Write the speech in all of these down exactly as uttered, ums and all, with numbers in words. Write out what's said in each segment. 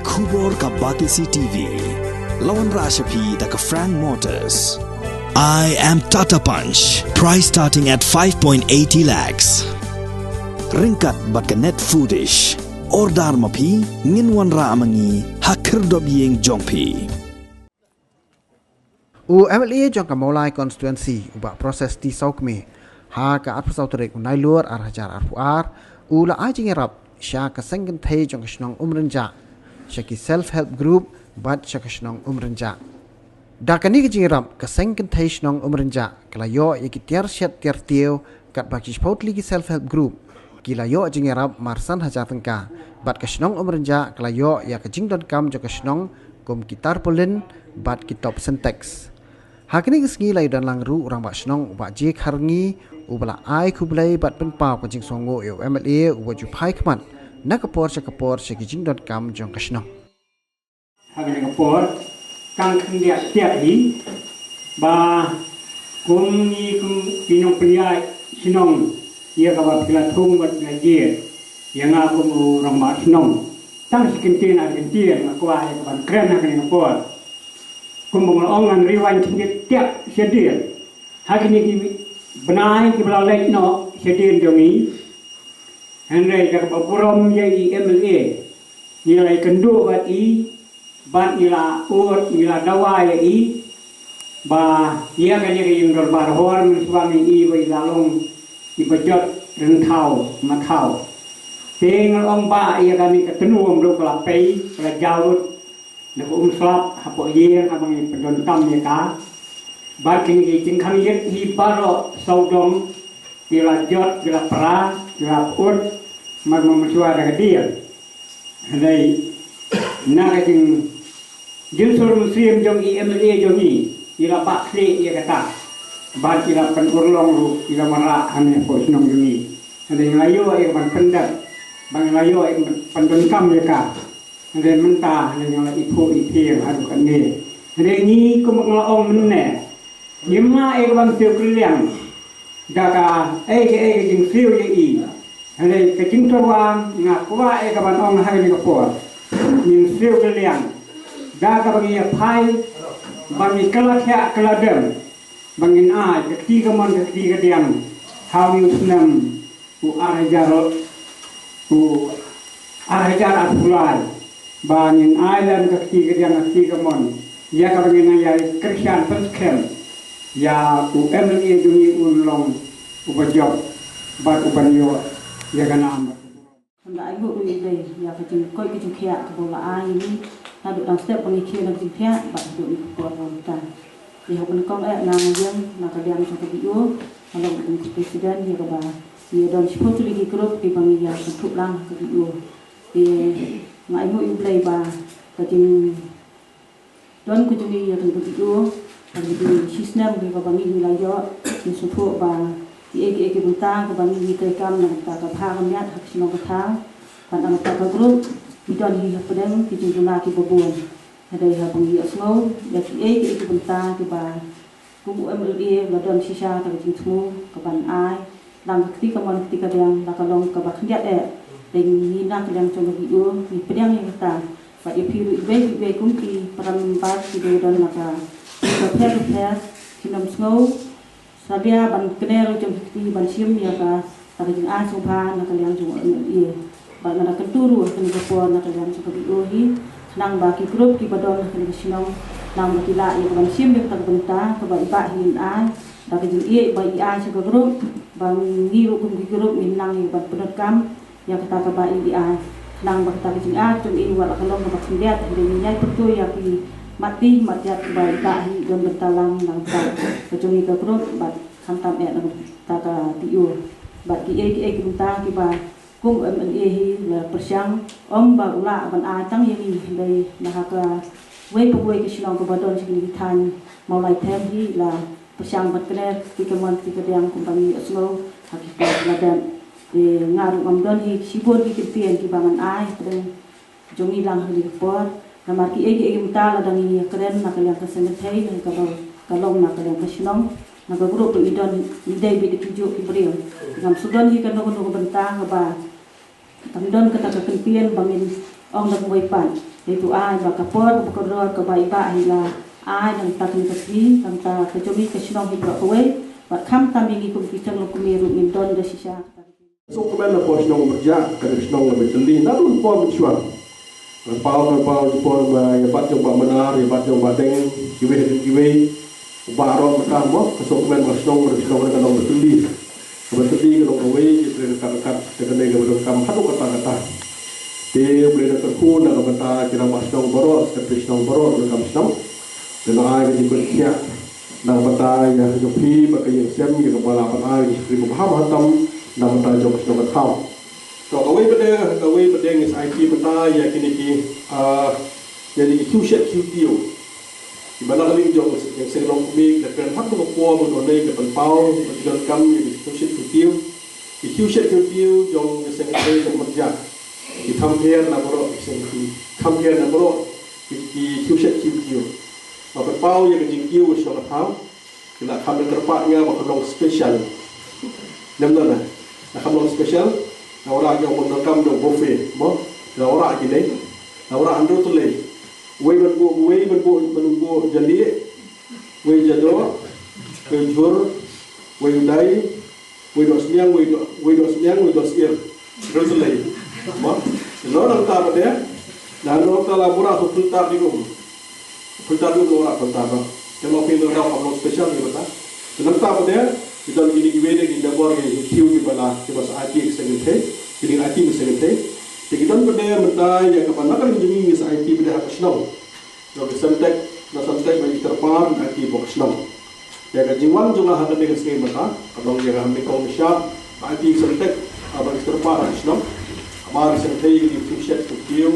Khubor ka Batesi T V. La wanrah sha phi da ka Frank Motors. I am Tata Punch. Price starting at five point eighty lakhs. Ryngkat bad ka Net Foodish. Order ma phi, ngin wanrah ma ngi ha khyrdop ïing jong phi. U M L A jong ka Mawlai Constituency, u Bah Proses T Sawkmie, ha ka arphew saw tarik u Nailur ar hajar arphew ar, u la ai jingïarap sha ka seng kynthei jong ka shnong Umrynjah, sha ki self help group bad sha ka shnong Umrynjah. Da kane ka jingïarap, ka seng kynthei shnong Umrynjah ka la ïoh ïa ki tiar shet tiar tiew, katba ki shiphew tylli ki self help group ki la ïoh jingïarap mar san hajar tyngka, bad ka shnong Umrynjah ka la ïoh ïa ka jingdonkam jong ka shnong, kum ki tarpaulin bad ki top Sintex. Ha kane ka sngi la ïadon lang ruh u Rangbah Shnong u Bah J Kharngi, uba la ai khublei bad pynpaw ka jingsngewnguh ïa u M L A uba ju phai khmat na ka por sha ka por sha ki jingdonkam jong ka shnong. Ha kane ka por, kan khyndiat tiat hi ba kum ngi kum ki nongpynïaid shnong, ïa kaba phi la thung bad phi la jied ïa nga kum u rangbah shnong. Tang shi kyntien ar kyntien nga kwah ïa ka ban kren ha kane ka por. Kumba nga la ong, ngan rewind khyndiat tiat shadien. Ha kine ki bnai kiba la leit noh shadien jong ngi, hynrei da kaba burom ïa i M L A, ngi la ïakynduh bad i, bad ngi la ud, ngi la dawa ïa i ba ïa kane ka ïing dorbar hor mynshuwa ngi i ba i la long iba jot rynthaw mathaw. Te nga la ong ba ïa kane ka tnum ruh ka la pei, ka la jaw lut na ka umslap hapoh ïing haba ngi pyndonkam ïa ka. Bad kine ki jingkhang ïit hi baroh sawdong ki la jot, ki la pra, ki la pyut, mar ma mynshuwa da ka dieng. Hynrei na ka jing, jingsur mynsiem jong i M L A jong ngi, i la bah khlieh ïa kata. Bad i la pynurlong ruh, i la wanrah hangne hapoh shnong jong ngi. Hynrei nga la ïoh ïa ka ban pyndep, ba nga la ïoh ïa ka ban pyndonkam ïa ka. Hynrei mynta, hynrei nga la iphuh iphieng haduh katne. Hynrei ngi kum ba nga la ong mynne, ngim lah ïa ka ban siew kylliang da kaei kaei ka jingsiew ïa i. Hynrei ka jingtyrwa nga kwah ïa ka ban ong ha kane ka por, ngin siew kylliang da kaba ngi ïa phai, ba ngi kylla thiah kylla dem, ba ngin ai ka kti kamon ka kti kadiang ha une u snem u ar hajar, u ar hajar arphew lai, ba ngin ai lem ka kti kadiang ka kti kamon ïa kaba ngin nang ïa kyrshan pynskhem ïa u M L A jong ngi, un long uba jop bad uban ïoh ïa ka nam. Nga ainguh ruh ïa U Blei ïa ka jingkoit ka jingkhiah kaba u la ai ïa ngi, naduh dang step ba ngi khie na ka jingkhiah bad haduh kane ka por ba mynta. Ïa, ha kane ka por eh, nga ïeng na ka liang jong ka B O, nga long u president, ïa kaba ngi don shiphew tylli ki group kiba ngi ïa kynthup lang ha ka B O. Te nga ainguh ïa U Blei ba ka jingdon ka jong ngi ïa kane ka B O, ka dei shisnem kaba ngi la ïoh, ngi sngewthuh ba kiei kiei ki bynta kaba ngi ngi treikam na ka bynta ka bha ka miat ha ka shnong ka thaw, bad na ka bynta ka group, ngi don hi hapdeng ki jingduna kiba bun. Hynrei haba ngi ïohsngew ïa kiei kiei ki bynta kiba kum u M L A u la don shisha ka jingthmu kaban ai lang ka kti kamon kti kadiang, la ka long kaba khyndiat eh. Te ngi na ka liang jong ka B O ngi pdiang ïa kata. Bad ïa phi ruh iwei pa iwei kum ki para member kiba don na ka bynta bapher bapher, ki nym sngew salia ban kner jong ki kti ban shim ïa ka, ka jingai sngewbha na ka liang jong u M L A. Bad nga da kyntu ruh ha kane ka por na ka liang jong ka B O hi, khnang ba ki group kiba don ha kane ka shnong, khnang ba ki lah ïa ka ban shim ïa kata ka bynta kaba i Bah hi i ai, da ka jingïeit ba i ai sha ka group, ba ngi ruh kum ki group ngin nang ïa ka ban pyndonkam ïa kata kaba i ai, khnang ba kata ka jingai jong i wat la ka long kaba khyndiat, hynrei ngin ïai pyrthuh ïa ki mat ti mat jat ba i Bah hi i don bynta lang na ka bynta ka jong i ka group, bad khamtam eh na ka bynta ka B O. Bad kiei kiei ki bynta kiba kum u M L A hi la pyrshang, ym ba u lah ban ai tang ïa ngi, hynrei na ha kawei pa kawei ka shnong kaba don sha kine ki thaiñ Mawlai Them hi la pyrshang ban kner kti kamon kti kadiang kumba ngi ïohsngew ha ki por la dep. Te nga ruh ngam don hi shibun ki kyntien kiba ngan ai hapdeng jong ngi lang ha kane ka por. Namar kiei kiei ki bynta la dang ïa kren na ka liang ka seng kynthei, na ka long, ka long na ka liang ka shnong, na ka group ruh ngi don, ngi dei beit da ki juh ki briew. Ngam shu don hi kano kano ka bynta kaba tang don kata ka kyntien ba ngin Ong da kawei pat, ïa tu ai ba ka por ba kordor ka bai ba hi la ai nangta ka ngi ka sngi, nangta ka jong ngi ka shnong hi baroh kawei, bad khamtam ïa ngi kum ki seng longkmie ruh ngin don da shisha kata ka jong ngi. Sngewkmen na por shnong Umrjah, ka dei shnong kaba tylli na dun por mynshuwa. Ka paw ka paw jingpor ba ïa bat jong Bah Manar, ïa bat jong Bah Deng, kiwei kiwei. Baroh mynta mo, ka sngewkmen ba shnong, ba shnong ka long ba tylli. Kaba tylli ka long kawei, ki trei ryngkat ryngkat, te kane kaba donkam haduh katta katta. Te U Blei un kyrkhu na ka bynta ki rangbah shnong baroh, secretary shnong baroh, donkam shnong. Te nga ai ka jingkhublei na ka bynta ïa ka jong phi bad ka ïing sem, ïa kaba la pynai ka jingshakri kaba bha bha tam na ka bynta jong ka shnong ka thaw. To kawei pat de, kawei pat de ngin sa aiti mynta ïa kine ki, ah, ïa kine ki khiew shet khiew tiew. Kiba na ka liang jong ka seng longkmie, ka kren ha kaba ka por ba ka dei ka pynpaw, ba ki donkam ïa ki khiew shet khiew tiew. Ki khiew shet khiew tiew jong ka seng, ka seng Umrjah. Ki kham pher na baroh ki seng, ki kham pher na baroh ki, ki khiew shet khiew tiew. Ba pynpaw ïa ka jingkiew ka shnong ka thaw. Ki la kham da kyrpad ïa nga ba ka long special. Lem na na. Na ka long special. Na wanrah ïa u ban donkam da u buffet. Mo. Na wanrah kine. Na wanrah hynriew tylli. Wei ban buh, wei ban buh, ban buh jalieh. Wei jadoh. Wei jhur. Wei u dai. Wei doh sniang, wei doh, wei doh sniang, wei doh syier. Hynriew tylli. Mo. Lo nangta pat de. Na nangta la bura u filter di um. Filter di um lo ra filter ba. Te mo phi lo ra kam long special ni bata. Te nangta pat de, ki don kine kiwei de ki jabor ki khiew kiba la, kiba sa aiti ki seng kynthei. Kine aiti ki seng kynthei. Te ki don pat de mynta ïa kaba na ka liang jong ngi sa aiti pat de ha ka shnong. Ïa ka Semtek, na Semtek ba ngi kyrpad, na ki bok shnong. Ïa ka jingwan jong nga ha kane ka sngi mynta, ka long ïa ka ha Mekong Nishap, ba ngi Semtek, ba ngi kyrpad ha shnong. Ba ngi Semtek ki khiew shet khiew tiew,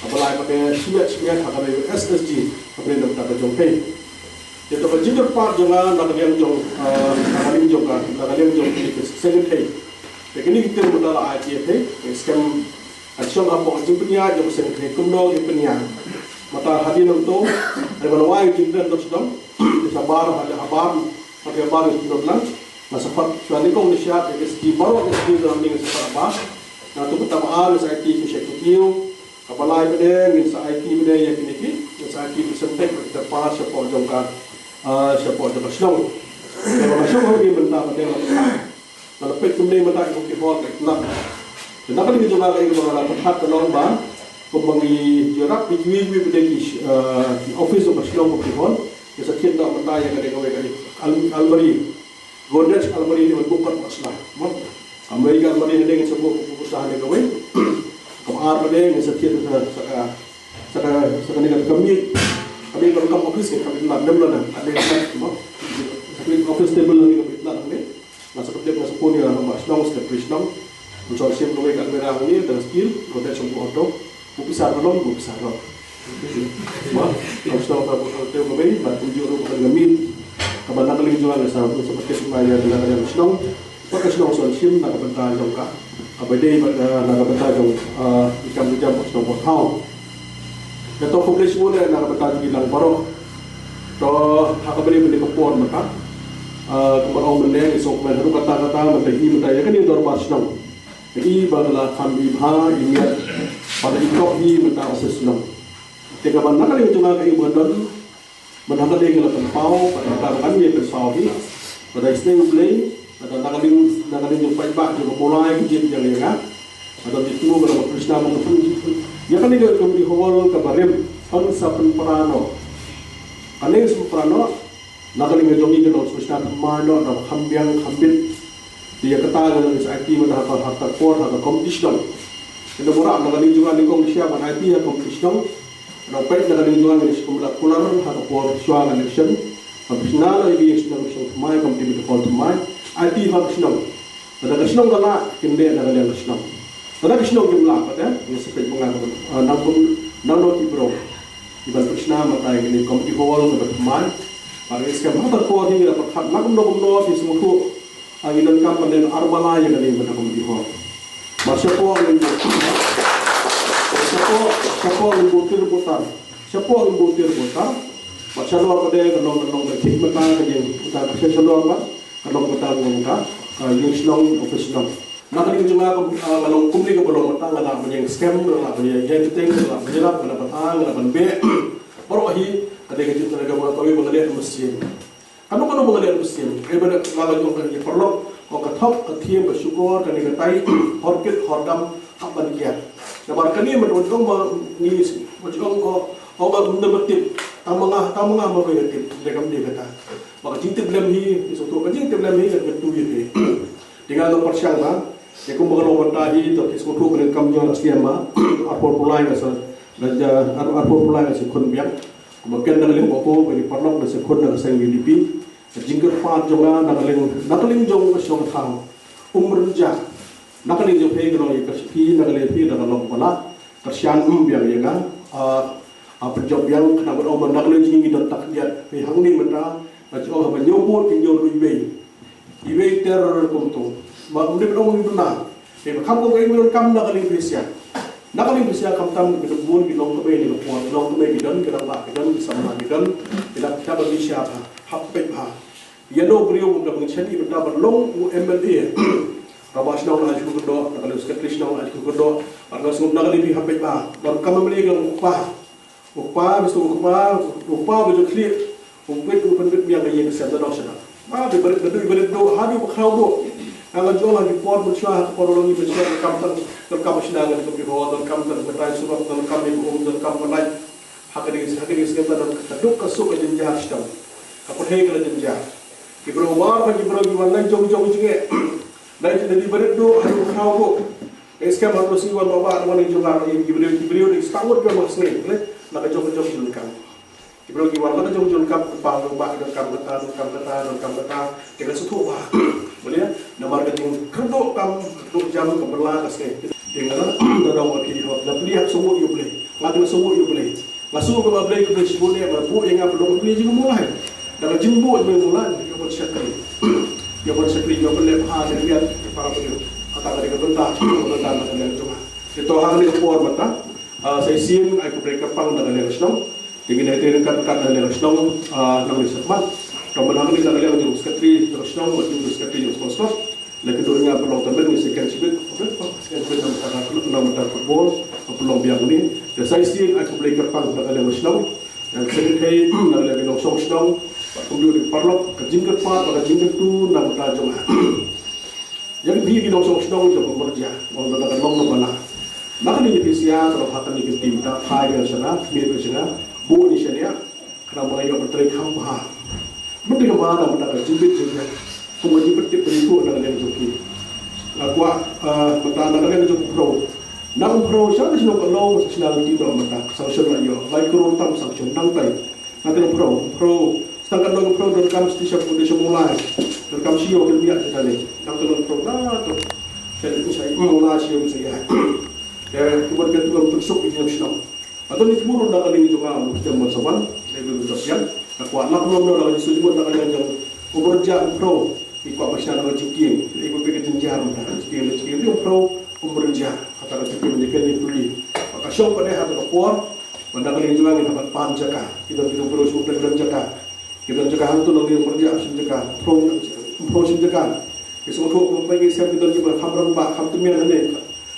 ba lai pat de shimet shimet ha kane ka S S G, ha kane ka jong phi. Ïa ka jingkyrpad jong nga na ka liang jong, ah, na ka liang jong ka, na ka liang jong ki seng kynthei. Ïa kine ki tiew mynta la ai ïa phi, ïa skem Ka shong hapoh ka jingpynïaid jong ka seng kynthei kumno ki pynïaid. Mynta hadien nangto, hynrei ban wai ka jingkren ka shnong, ka shabar, ha ka habar, ha ka habar ka shnong lang. Nga sa khot shuwa nyngkong nyngshad, ka sdang baroh ka sdang jong ngi nga sa khot habar. Nga tu mynta ba ar nga sa aiti ki shet ki tiew. Kaba lai pat de, ngin sa aiti pat de ïa kine ki, ngin sa aiti ki Semtek, ki kyrpad shapoh jong ka, ah, shapoh jong ka shnong. Kaba shong ha kine mynta pat de, Nga la peit kumne mynta i community hall ka itynnad. Te na ka liang jong nga ka ïing ba nga la pyrkhat ka long ba kumba ngi ïarap ïa kiwei kiwei pat de ki, eh, ki office jong ka shnong community hall. Ngi sa thied noh mynta ïa kane kawei ka al-, almari. Godrej almari ne ban buh kot ba sla. Mo. Almari ka almari ne ngi sa buh, buh, buh sla ne kawei. Kaba ar pat de ngi sa thied sa ka, sa ka, sa kane ka miej. Kane ka kam office ne ka itynnad, dem lo na. Kane ka mo. Sa ka office table ne ka itynnad ne. Nga sa kynthih nga sa phone ïa Bah Shnong, secretary Shnong. Ngi sa shim kawei ka almirah ngi da steel, ngi dei shong auto. Buh pisa ka long, buh pisa ka long. Bah, Bah Shnong ka buh auto kawei, bad kumjuh ruh ka miej. Kaba na ka liang jong nga sa, sa kynthih ma ïa na ka liang Shnong. Bad ka Shnong sa shim na ka bynta jong ka. Kaba dei bad, eh, na ka bynta jong, eh, i kam i jam Bah Shnong Bah Thaw. Ïa to khublei shibun na ka bynta jong ngi lang baroh. To ha kaba dei mynta ka por mynta. Ah, kumba ong mynne ngi sngewkmen haduh katta katta mynta i mynta ïa kane ka dorbar shnong. I ba la kham i bha i miat. Ba la i tok i mynta office shnong. Te kaba na ka liang jong nga ka i ba don. Mynta ha ka dei ngi la pynpaw, ba da ka ban ïa pynpaw hi. Ba da isnei U Blei, ba da na ka liang, na ka liang jong paidbah jong ka Mawlai ka jin jong ïa nga. Ba da jitu ba da ba Krishna ba ka pun. Ïa kane ka community hall kaba rim, yn sa pynpra noh. Kane sa pynpra noh, na ka liang jong ngi ka dang Krishna thymmai noh, da kham biang kham bit. Ïa kata ka dang sa aiti mynta ha ka, ha ka por, ha ka competition. Kane ba rah na ka liang jong nga nyngkong sha ban aiti ha competition. Nang peit na ka liang jong nga ngin sa pynbna kular ha ka por shuwa ka election. Ka pynshna la ïa ka ïing shnong shnong thymmai, ka committee hall thymmai. Aiti ha ka shnong. Lada ka shnong ka lah, kin leh na ka liang ka shnong. Lada ka shnong kim lah pat, eh, ngin sa peit ba nga ka, ah, nang kum, nang noh ki briew. Ki ban pynshna mynta ïa kane committee hall kaba thymmai. Bad ngin sa kem ha ka por hi ngi la pyrkhat na kumno kumno ki sngewthuh. Ngi donkam ban leh ar malai ïa kane ban da committee hall. Bad shapoh ngin buh, shapoh, shapoh ngin buh tir buh tar. Shapoh ngin buh tir buh tar. Bad shalor pat de ka long, ka long ka thik mynta ka ïing, mynta ka shalor pat ka long mynta ka ïing shnong, office shnong. Na ka liang jong nga, kum, ah, nga long kumne kaba long mynta, nga lah ban ïeng skhem, nga lah ban ïeng bteng, nga lah ban ïalap, nga lah ban ai, nga lah ban beh. Baroh hi ka dei ka jingtreikam kaba nga tharai ba nga leh mynsiem. Kano kano ba nga leh mynsiem, eh, ba nga la ong, ka paralok, ka thok ka thiem, ka shukor, kane katai, hor kit hor dam, hap ban kiar. Namar kane mynta ong ba ngi, ba ong, oh, oh, ba mynta ba tip, tang ma nga, tang ma nga marwei ka tip, leh kam dei kata. Ba ka jingtip lem hi, ngi sngewthuh ka jingtip lem hi, ka tu ïa phi. Te nga la pyrshang ba, te kumba ka long mynta hi, to ki sngewthuh ba ka kam jong nga la skhem ba, arphew arphew lai nga sa, la ja, ar-, arphew arphew lai nga sa khun biang. Kumba ken da ka liang ba ko, ba ki paralok da sa khun da ka seng U D P. Ka jingkyrpad jong nga, na ka liang, na ka liang jong ka shong thaw. Um rynjah. Na ka liang jong phi ka long ïa ka shi phi, na ka liang phi da ka long ba la. Kyrshan um biang ïa nga. Ah, ah, pynjop biang, khnang ba ong ba na ka liang jong ngi don tak diat. Phi hangne mynta, nga jong haba ñiew bud, ki ñiew ruh iwei. Iwei ter kumto. Ba ym dei ba ong ngi duna. Te ba kham ko ka ïing donkam na ka liang phi sha. Na ka liang phi sha khamtam ki don bun ki nongkmie ne ka por, ki nongkmie ki don, ki rangbah ki don, ki samla ki don, ki la ki ta ba ki sha bha, hap peit bha. Ïa no briew um da ban shani mynta ban long u M L A. Rangbah shnong la ai shu kyrdoh, na ka liang secretary shnong la ai shu kyrdoh, bad nga sngewthuh na ka liang phi hap peit bha. Donkam M L A ka long u kpa. U kpa, Mister u kpa, u kpa ba jong khlieh, u bit u pynbit biang ka ïing ka sem da dong sha dong. Ba, ba barit, ba dui, barit duk, haduh ba khraw duk. Nga nga jong la ki por mynshuwa, ha ka por long ngi mynshuwa, donkam tang, donkam shna ngan kum ki ho, donkam tang batai surok, donkam ïing um, donkam batai. Ha ka ding, ha ka ding sngewthuh tang ka duk ka suk ka jynjar shitom. Ka pyrthei ka la jynjar. Ki briew war, ba ki briew ki wan lai jong jong jingeh. Lai jong la dei barit duk, haduh ba khraw duk. Ka skhem ha ka sngi wan ba ba wan jong la ïa ki briew ki briew ni stang ngut ba ma sngi le na ka jong ka jong jong kam. Ki briew ki wan la ka jong jong kam pa ba ba jong kam kata jong kam kata jong kam kata. Te ka sngewthuh ba. Boleh ya? Namar ka jingkyrduh kam kyrduh jam ka bela ka sngi. Te nga la da dong ba ki hok la pli hap sngewthuh ïa U Blei. Nga te sngewthuh ïa U Blei. Nga sngew ba U Blei ka Blei shibun ïa nga, buh ïa nga ba long U Blei jingmulai. Da ka jingbuh jingmulai ïa ban shakri. Ïa ban shakri ïa ban leh bha ïa ïa para briew. Kata ka dei ka bynta, ka bynta na ka liang jong nga. Te to ha kane ka por mynta, ah, sa shisien ai khublei kyrpang na ka liang shnong. Te ngin ïa trei ryngkat ryngkat na ka liang shnong, ah, nangne shakhmat. To mynta ha kane na ka liang jong secretary jong shnong, jong secretary jong shnong. La kynduh ïa nga ba long tang bad ngi second shibit, second shibit na ka bynta ka football, ka pynlong biang ni. Te sa shisien ai khublei kyrpang na ka liang shnong. Ïa ka secretary na ka liang ki nongshong shnong, bad kumjuh ki paralok, ka jingkyrpad bad ka jingkyntu na ka bynta jong nga. Ïa ki nongshong shnong jong ka Umrynjah, ong da ka long na bala. Na ka liang phi sha, ka long ha ka liang ki team ta phai ïa shana, mih ïa shana, buh ni shana. Khnang ba ngi ïoh ban trei kham bha. Ban trei kham bha na ka bynta ka jingbit jingtiar. Kum ka jingbit tip ban ïathuh na ka liang jong ki. Nga kwah, ah, mynta na ka liang jong u Phrau. Na u Phrau sha ka shnong ka long, sa shnong ki dong mynta. Sanction la ïoh. Lai klur tam sanction nangtai. Na ka liang Phrau, Phrau. Sa ka long Phrau donkam sti sha pud sha Mawlai. Donkam sha ïoh ki miat kita ni. Na ka liang Phrau na to. Sha ni sha Mawlai sha ïoh sha ïa. Eh, kumba ka tu pynsuk ïa shnong. Ato ni tmur na ka liang jong nga, u Jem Bynsawan, dei ba jop ïa. Ka kwah lap nom na ka jingsuk jingmut na ka liang jong u Umrynjah u Phrau. Ki kwah ba shna na ka jingkieng, dei ba ka jingjar na ka jingkieng, na jingkieng u Phrau, u Umrynjah. Kata ka jingkieng ni ka ni puli. Ba ka shong pat dei ha ka por, ba na ka liang jong nga ngin hap ban pan jaka. Ki don ki don Phrau shu don jaka. Ki don jaka hangto na ka liang Umrynjah shim jaka. Phrau, Phrau shim jaka. Ki sngewthuh ba ki sem ki don kiba kham rangbah, kham tymmen hangne.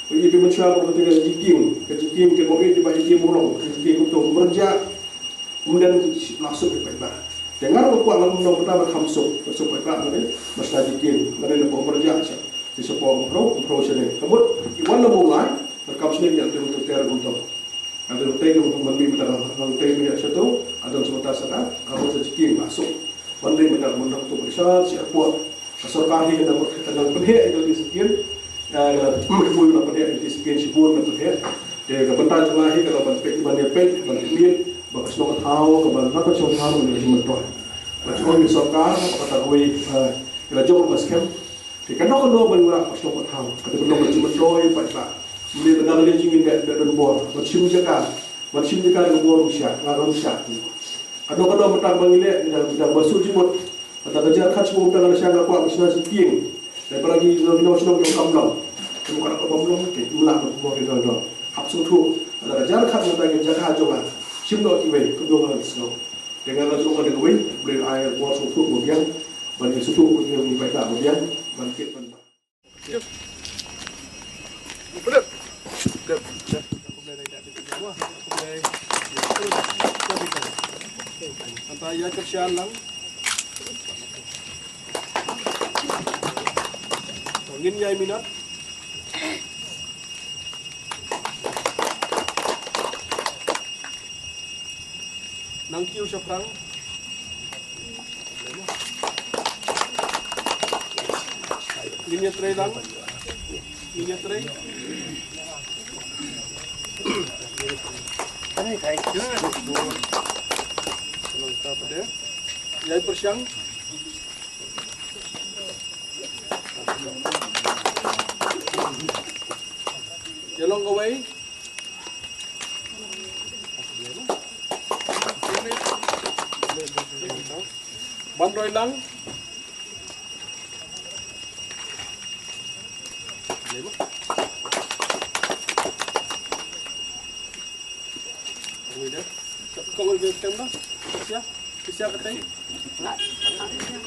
Ïa ki mynshuwa ba ka jingkieng, ka jingkieng ki ba ïa ki ba ïa ki murong, ka jingkieng kumto Umrynjah. Umden la suk ïa paidbah. Te nga ruh nga kwah nga kum nongmynta ba kham suk, ba suk paidbah nga dei, ba sla jingkieng, nga dei na ka Umrynjah sha, sha Phrau, Phrau shane. Ka mut, i wan na Mawlai, ba kam shane ïa te mut ter kumto. Nga dei te kum man mi mynta ka, nga dei mi ïa shato, nga don sha mynta sa ka, ka mut sa jingkieng la suk. Wan dei mynta ka mut nang tu pyrshah, sha airport. Ka sorkar hi ka dang, ka dang pynheh ïa ka discipline. Ïa, ïa, ka dang pynheh ïa ka discipline shibun ka dang pynheh. Te ka bynta jong nga hi ka dang ban peit, ban ïa peit, ban peit ba ka shnong ka thaw, ka ban, ba ka shnong ka thaw ban ïa myntoi. Ba jong ka sorkar, ba ka tang wei, eh, ïa la jong ba skhem. Te kano kano ban wanrah ka shnong ka thaw. Ka dei ban long ka jingmyntoi paidbah. Ym dei ban dang leh jingim da, da donbor. Ban shim jaka. Ban shim jaka da donbor ym shah, nga ym shah. Kano kano mynta ba ngi leh, ngi dang, ngi dang ba suk jingmut. Mynta ka jar khat shu mynta ka la shang ka kwah ka shna shi tieng. Dei ba la ki, ki nong shnong jong kam long. Ka mut ka da ka bam long, te mla ka bam ri dong dong. Hap sngewthuh. Mynta ka jar khat mynta ka jaka jong nga. Shim noh kiwei, ka dong nga sngewthuh. Te nga la jong ka dei kawei, Blei ai bor sngewthuh ba biang. Ban sngewthuh ba biang, ba biang, ban kit ban ba. Sa ïa kyrshan lang. Ngin ïai minot. Nang kiew shaphrang. Ngin ïatrei lang. Ngin ïatrei. Ïai pyrshang. Ïa long kawei. Ban roi lang. Kong ul bel tem da. Kisia, kisia ka tei.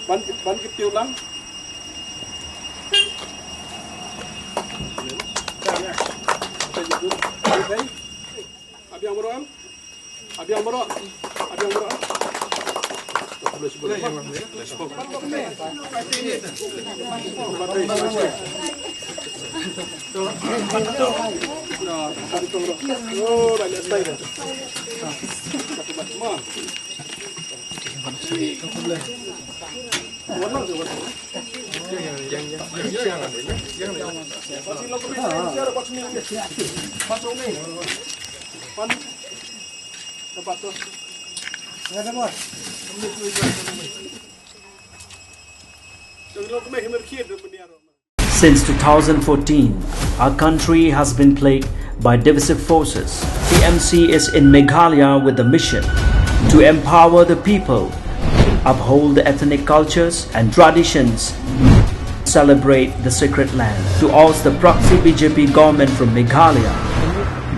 Ban, ban ki tiu lang. Abiang bro am. Abiang bro. Abiang bro. Since two thousand fourteen, our country has been plagued by divisive forces. T M C is in Meghalaya with a mission to empower the people, uphold the ethnic cultures and traditions, celebrate the sacred land. To oust the proxy B J P government from Meghalaya,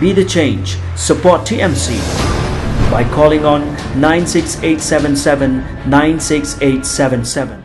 be the change, support T M C by calling on nine six eight seven seven nine six eight seven seven.